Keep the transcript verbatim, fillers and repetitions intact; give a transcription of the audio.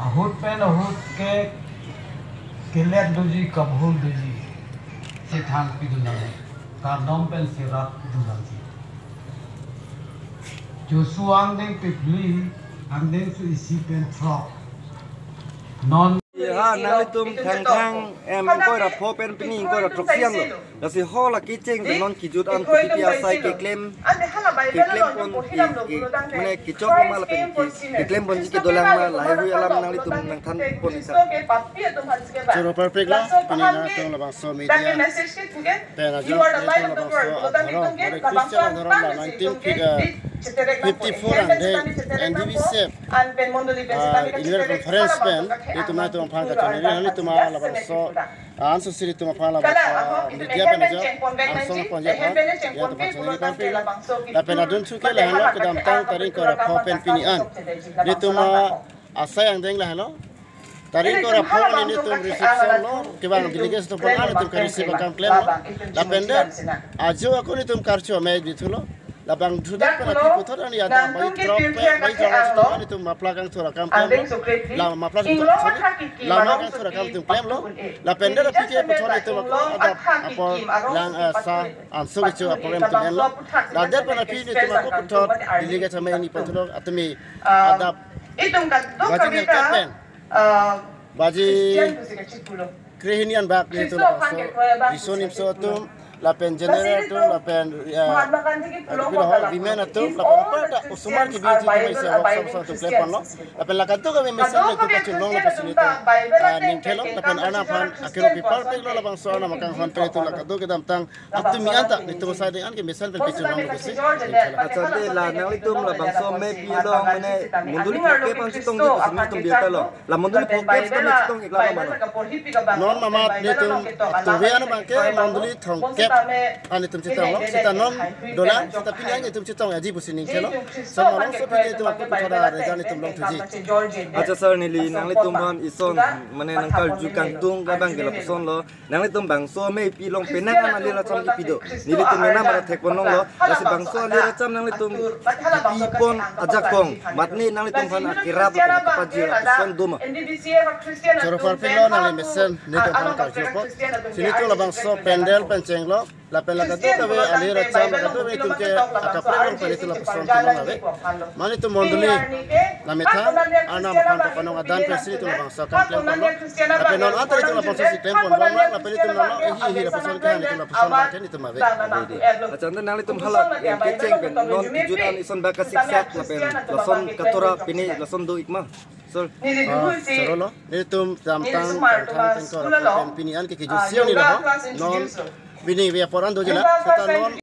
Ahut pen ahut ke kelet doji, kabhul doji. Sethang pidun nangji. Kardom pen serap pidun nangji. Joshua angdeng phli, angdeng su isi pen throk. Non. Ya, nanglitum Thangthang, em, ingkoi ra pho pen pini ingkoi ra throksi anlo. Lasi hala kecheng pen non kejut an kopi asai keklem, keklem pon, ke, ke, mane kechok ma lapen ke, keklem ponji kedolang ma lahai hui alam nanglitum nangthan pon iksa. Choro parpik lo, pini nangtum labangso media pen ajok nangtum labangso adhorom, Hare Krishna adhorom la nineteen fifty-four angdeng N D B sep, ah, Annual Conference pen, itum nangtum aphan kachonri, nangtum labangso, ah, anso siri itum aphan labangso, ah, media pen ajok, angsong ponji aphan, ya itum aphan chonri parpik lo. Lapen adun thuke lahenlo, kedamtang tarik ingkoi ra pho pen pini an. Itum, ah, asai angdeng lahenlo. Tarik ingkoi ra pho nelitum reception lo, kevang delegates atum aphan nelitum ke-receive akam klemlo. Lapen det ajo ako nelitum karcho amei dithulo. Labang thudak pen aphi puthot ani adap baji throk pen, baji throk pen nelitum muffler kangthur akam klemlo. La muffler kangthur, sorry, lama kangthur akam nelitum klemlo. Lapen det aphi ke puthot nelitum ako adap apor lang, eh, sa anso kecho apor nelitum enlo. La det pen aphi nelitum ako puthot delegates amei ni puthot atumi adap baji ningkan pen, baji krehini anbak nelitum labangso riso nimso atum, lapen general atum, lapen, ya, women atum, lapen aparta osomar kebi atum isi workshop atum klem ponlo. Lapen la kadokave mesen nelitum pachun longlo pusi nelitum, ah, ning thelo, lapen Arnam aphan akero pi parpik lo, labangso Arnam akanghon pen nelitum la kado kedamtang atumi anta nelitum asai deng an kemesen pen pachun longlo pusi ning thelo. Accha, te la nanglitum labangso amei pi along mane mondoli phongkep an chetongji pusi nelitum biata lo. La mondoli phongkep seta nelitum chetong ikla lo mano. Non mamat nelitum tuve ano abangke mondoli thomkep an nelitum chetonglo. Seta non dolang, seta pini an nelitum chetong aji pusi ning thelo. Seta malongso pini nelitum ako puthot areja nelitum longthuji. Accha sir, neli nanglitum aphan ison mane nangkarju kangtung abangke lapuson lo. Nanglitum bangso amei pi along penang an alir acham kipi do. Nelitum menam bara thek pon longlo. Lasi bangso alir acham nanglitum kipi pon ajakong, mat ne nanglitum aphan akerap lapen akepajir ason do ma? Choro parpik lo, nangli mesen nelitum aphan karju apot. Si nelitum labangso pandal pen chenglo. Lapen la kadokave alir acham, la kadokave itum ke akaprek along pen itum lapuson kelong ave. Mane itum mondoli la methang Arnam aphan kapanong adan pen si itum labangso akam klem ponlo. Lapen non anta itum labangso si klem pon bomlang, lapen itum non ehi ehi lapuson ke han itum lapuson abang ke itum ave. Accha, ante nanglitum hala, em, kecheng pen non kejut an ison bak kasiksak lapen lason katora pini lason do ik ma, sir? Ah, choro lo. Nelitum damtang Thangthang ingkoi ra pho pen pini an ke kejut isi anlo. Non pini ve apor an doji la. Seta non